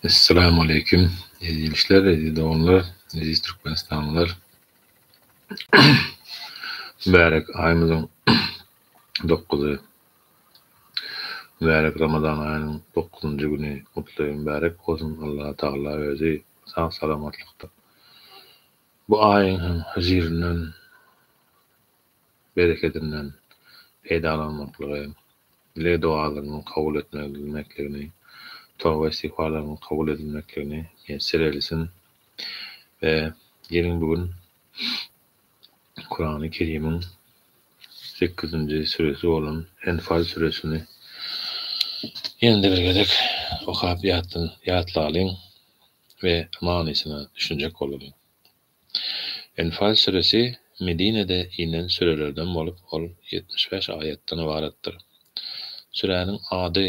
Essalamu aleýkum eziz ilişler, eziz doganlar, eziz Türkmenistanlylar. Mübärek aýymyzyň dokuzy, mübärek Ramazan aýynyň dokuzynjy güni gutly mübärek bolsun. Allah Tagala özi sag salamatlykda bu aýyň hem huzuryndan berekedinden peýdalanmaklygy, dileg-dogalarymyň kabul etmekligini, toba-istigfarlarymyň kabul edilmekligini miýesser eýlesin we geliň bu gün Kurany Kerimiň sekizinji süresi bolan Enfal süresini ýene-de bir gezek okap ýatdan ýatlalyň we manysyna düşünjek bolalyň. Enfal süresi Medinede inen sürelerden bolup, ol 75 aýatdan ybaratdyr. Süräniň ady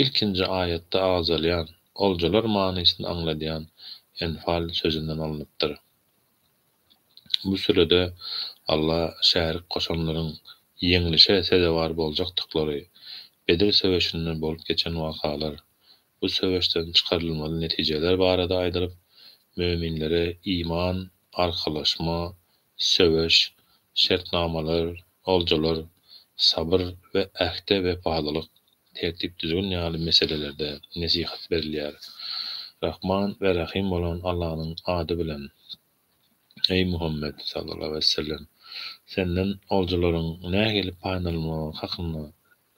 ilkinji aýatda agzalýan oljalar manysyny aňladýan enfal sözünden alnypdyr. Bu sürede Alla şärik goşanlaryň ýeňlişe sezewar boljakdyklary, Bedir söweşinde bolup geçen wakalar, Bu söweşden çykarylmaly netijeler barada aýdylyp, möminlere iman, arkalaşma, söweş, şertnamalar, oljalar, sabyr we ähde wepalylyk, tertip-düzgün ýaly meselelerde nesihat berilýär. Rahman we Rahym bolan Allanyň ady bilen. Eý, Muhammet, sallallahu aleýhi we sellem! Senden oljalaryň nähili paýlanylmagy hakynda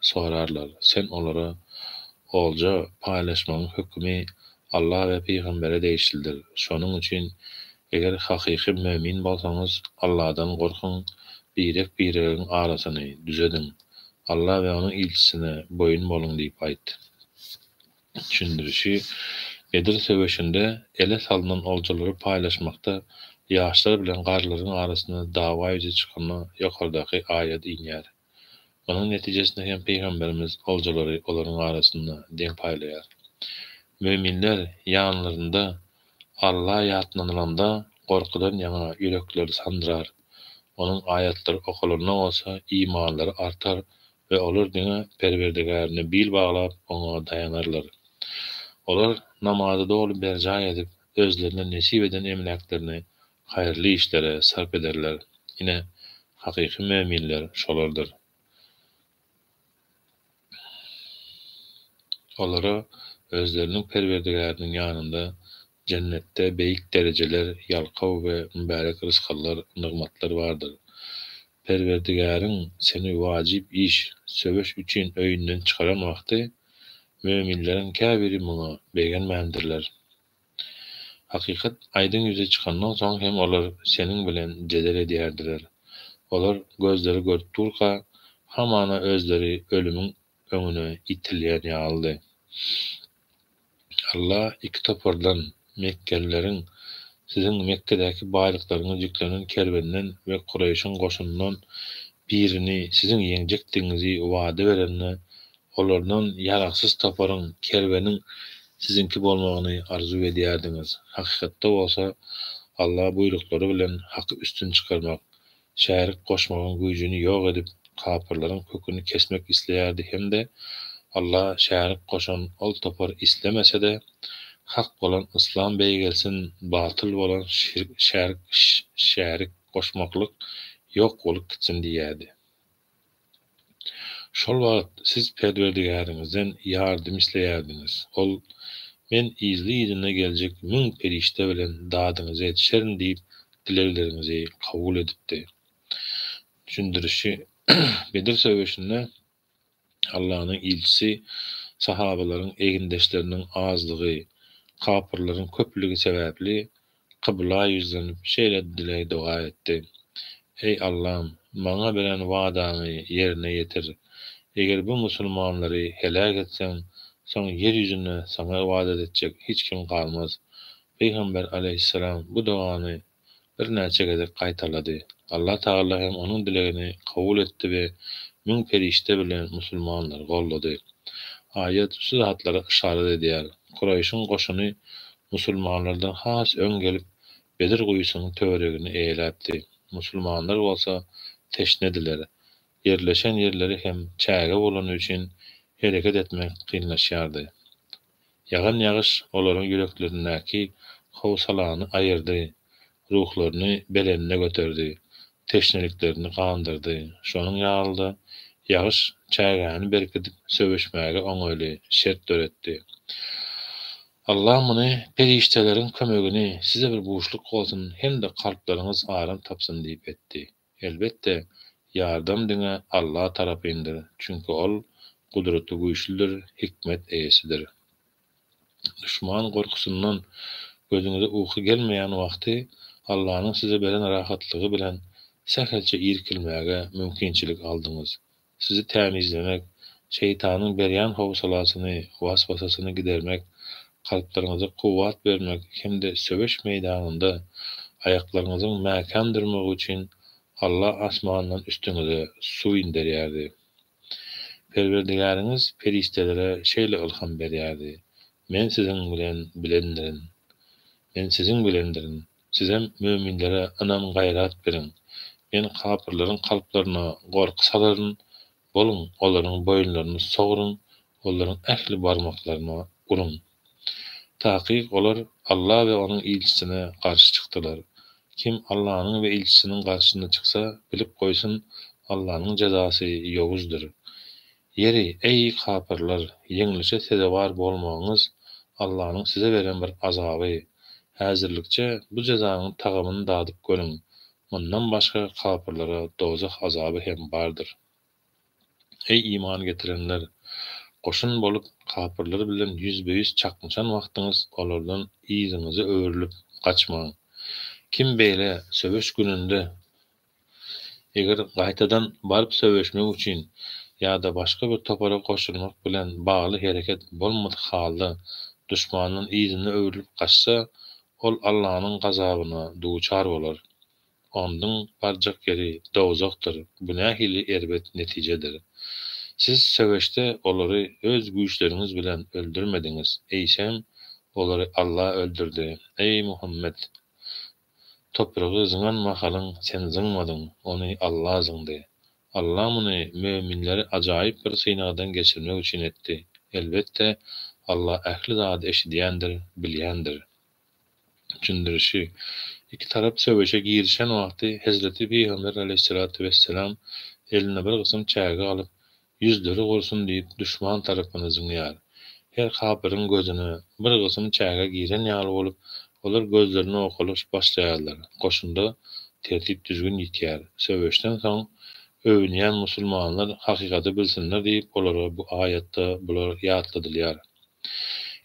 Sorarlar. Sen olara, Olja paýlaşmagyň hökümi Alla we pygambere degişlidir. Şonuň üçin, eger hakyky mömin bolsaňyz, Alladan gorkuň, birek-biregiň arasyny düzediň, Alla we Onuň ilçisine boýun boluň diýip aýt. Düşündirişi, Bedir söweşinde ele salnan oljalary paýlaşmakda ýaşlar bilen garrylaryň arasynda dawa ýüze çykanda ýokardaky aýat inýär. Munuň netijesinde hem Pygamberimiz oljalary olaryň arasynda deň paýlaýar. Möminler ýanlarynda Alla ýatlanylanda gorkudan ýaňa ýürekleri sandyrar, Onuň aýatlary okalanda bolsa imanlary artar we olar diňe Perwerdigärine bil baglap, Oňa daýanarlar. Olar namazy doly berjaý edip, özlerine nesip eden emläklerini haýyrly işlere sarp ederler. Ine, hakyky möminler şolardyr. Olara özleriniň Perwerdigäriniň ýanynda Jennetde beýik derejeler, ýalkaw we mübärek rysgallar, nygmatlar bardyr. Perwerdigäriň seni wajyp iş, söweş üçin öýünden çykaran wagty, möminleriň käbiri muňa begenmändirler. Hakykat aýdyň ýüze çykandan soň hem olar seniň bilen jedel edýärdiler. Olar gözleri görüp durka, hamana özleri ölümiň öňüne itilýän ýalydy. Alla iki topardan, mekgelileriň, siziň Mekgedäki baýlyklaryňyz ýüklenen kerwenden we Kureýşiň goşunyndan birini siziň ýeňjekdigiňizi wada berende, Olardan ýaragsyz toparyň, kerweniň siziňki bolmagyny arzuw edýärdiňiz. Hakykatda bolsa, Alla buýruklary bilen haky üstün çykarmak, şärik goşmagyň güýjüni ýok edip, kapyrlaryň köküni kesmek isleýärdi hem-de Alla şärik goşan ol topar islemese-de, hak bolan yslam beýgelsin, batyl bolan şirk, şärik goşmaklyk ýok bolup gitsin diýýärdi. Şol wagt siz Perwerdigäriňizden ýardam isleýärdiňiz. Ol, Men yzly-yzyna geljek müň perişde bilen dadyňyza ýetişerin diýip dilegleriňizi kabul edipdi. Düşündirişi, Bedir söweşinde Allanyň ilçisi sahabalaryň egindeşleriniň azlygy, kapyrlaryň köplügi sebäpli Kybla ýüzlenip şeýle dileg-doga etdi, Eý, Allam! Maňa beren wadaňy ýerine ýetir. Eger bu musulmanlary heläk etseň, soň ýer ýüzünde Saňa ybadat etjek hiç kim galmaz. Pygamber alaýhyssalam bu dogany birnäçe gezek gaýtalady. Allatagala hem onuň dilegini kabul etdi we müň perişde bilen musulmanlary goldady. Aýat şu zatlara yşarat edýär. Kuraýşyň goşuny musulmanlardan has öň gelip, Bedir guýusynyň töweregini eýeläpdi. Musulmanlar bolsa teşnediler. Ýerleşen ýerleri hem çäge bolany üçin hereket etmek kynlaşýardy. Ýagan ýagyş olaryň ýüreklerindäki howsalany aýyrdy, ruhlaryny belende göterdi, teşneliklerini gandyrdy. Şonuň ýaly-da, ýagyş çägäni berkidip, söweşmäge oňaýly şert döretdi. Allah muny perişdeleriň kömegini size bir buşluk bolsun hem-de kalplaryňyz aram tapsyn diýip etdi. Elbetde, ýardam diňe Alla tarapyndyr, çünki Ol Gudratygüýçlüdir, hikmet eýesidir. Duşman gorkusyndan gözüňize uky gelmeýän wagty Allanyň size beren rahatlygy bilen sähelçe irkilmäge mümkinçilik aldyňyz. Sizi tämizlemek, şeýtanyň berýän howsalasyny, was-wasasyny gidermek, kalplaryňyza kuwwat bermek hem-de söweş meýdanynda aýaklaryňyzyň mäkäm durmagy üçin Alla asmandan üstüňize suw inderýärdi. Perwerdigäriňiz perişdelere şeýle ylham berýärdi, Men siziň bilen bilendirin. Men siziň bilendirin. Sizem möminlere ynam-gaýrat beriň. Men kapyrlaryň kalplaryna gorky salaryn, boluň, olaryň boýunlaryny sogruň, olaryň ähli barmaklaryna uruň. Takyk olar Alla we Onuň ilçisine garşy çykdylar. Kim Allanyň we ilçisiniň garşysyna çyksa, bilip goýsun, Allanyň jezasy ýowuzdyr. Ýeri, eý, kapyrlar, ýeňlişe sezewar bolmagyňyz Allanyň size beren bir azaby. Häzirlikçe bu jezanyň tagamyny dadyp görüň. Mundan başga kapyrlara dowzah azaby hem bardyr. Eý, iman getirenler! Goşun bolup, kapyrlar bilen ýüzbe-ýüz çaknyşan wagtyňyz olardan yzyňyza öwrülip gaçmaň. Kim beýle söweş gününde Eger gaýtadan baryp söweşmek üçin ýa-da başga bir topara goşulmak bilen bagly hereket bolmadyk halda duşmandan yzyna öwrülip gaçsa, ol Allanyň gazabyna duçar bolar. Onduň barjak ýeri dowzahdyr, bu nähili erbet netijedir! Siz söweşde olary öz güýçleriňiz bilen öldürmediňiz, eýsem, olary Alla öldürdi. Eý, Muhammet! Topragy zyňan mahalyň sen zyňmadyň, ony Alla zyňdy. Alla muny möminleri ajaýyp bir synagdan geçirmek üçin etdi. Elbetde, Alla ähli zady eşidýändir, bilýändir. Düşündirişi, Iki tarap söweşe girişen wagty hezreti Pygamber aleýhissalatu wesselam eline bir gysym çäge alyp, Ýüzleri gursun diýip duşman tarapyna zyňýar. Her kapyryň gözüne bir gysym çäge giren ýaly bolup, olar gözlerini owkalaşyp başlaýarlar. Goşunda tertip-düzgün ýitýär. Söweşden soň öwünýän musulmanlar hakykaty bilsinler diýip olara bu aýatda bular ýatladylýar.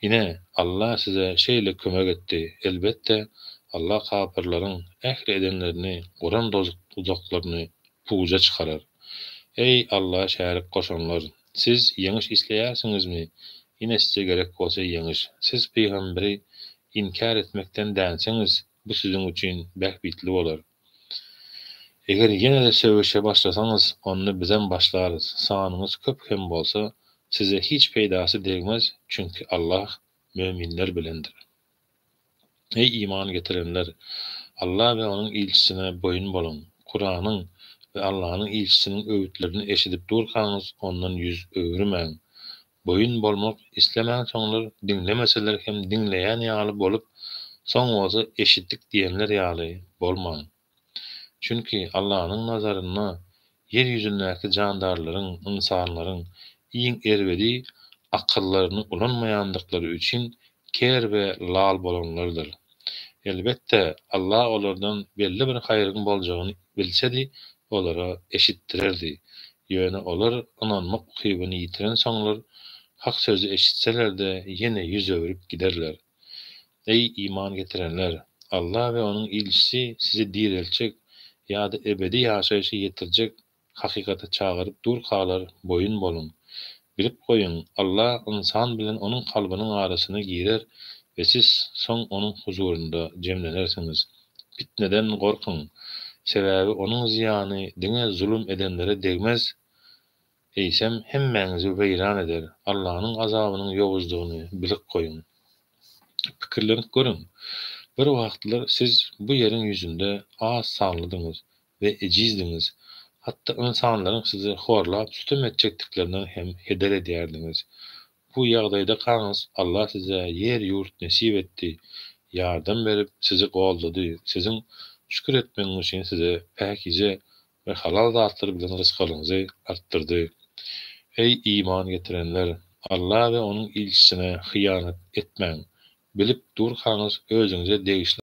Ine, Alla size şeýle kömek etdi. Elbetde, Alla kapyrlaryň ähli edenlerini, guran duzaklaryny puja çykarar. Eý, Alla şärik goşanlar! Siz ýeňiş isleýärsiňizmi? Ine size gerek bolsa ýeňiş. Siz pygamberi inkär etmekden dänseňiz, bu siziň üçin bähbitli bolar. Eger ýene-de söweşe başlasaňyz, onda bizem başlarys. Sanyňyz köp hem bolsa, size hiç peýdasy degmez, çünki Allah möminler bilendir. Eý, iman getirenler! Alla we Onuň ilçisine boýun boluň! Kuranyň we Allanyň ilçisiniň öwütlerini eşidip durkaňyz ondan ýüz öwürmäň! Boýun bolmak islemänsoňlar diňlemeseler hem diňleýän ýaly bolup, soň bolsa eşitdik diýenler ýaly bolmaň! Çünki Allanyň nazarynda ýer ýüzündäki jandarlaryň, ynsanlaryň iň erbedi akyllaryny ulanmaýandyklary üçin ker we lal bolanlardyr. Elbetde, Alla olardan belli bir haýryň boljagyny bilsedi, olara eşitdirerdi. Ýöne olar ynanmak ukybyny ýitirensoňlar, hak sözi eşitseler-de ýene ýüz öwrüp giderler. Eý, iman getirenler! Alla we Onuň ilçisi sizi direltjek ýa-da ebedi ýaşaýşa ýetirjek hakykata çagyryp durkalar boýun boluň! Bilip goýuň, Alla ynsan bilen onuň kalbynyň arasyna girer we siz soň Onuň huzurynda jemlenersiňiz. Pitneden gorkuň! Sebäbi onuň zyýany diňe zulum edenlere degmez, Eýsem, hemmäňizi weýran eder. Allanyň azabynyň ýowuzdygyny bilip goýuň. Pikirlenip görüň, bir wagtlar siz bu ýeriň ýüzünde az sanlydyňyz we ejizdiňiz, hatda ynsanlaryň sizi horlap sütem etjekdiklerinden hem heder edýärdiňiz. Bu ýagdaýdakaňyz Allah size ýer-ýurt nesip etdi, ýardam berip sizi goldady, siziň şükür etmegiňiz üçin size päkize we halal zatlar bilen rysgalyňyzy artdyrdy. Eý iman getirenler! Alla we Onuň ilçisine hyýanat etmäň! Bilip durkaňyz özüňize degişli.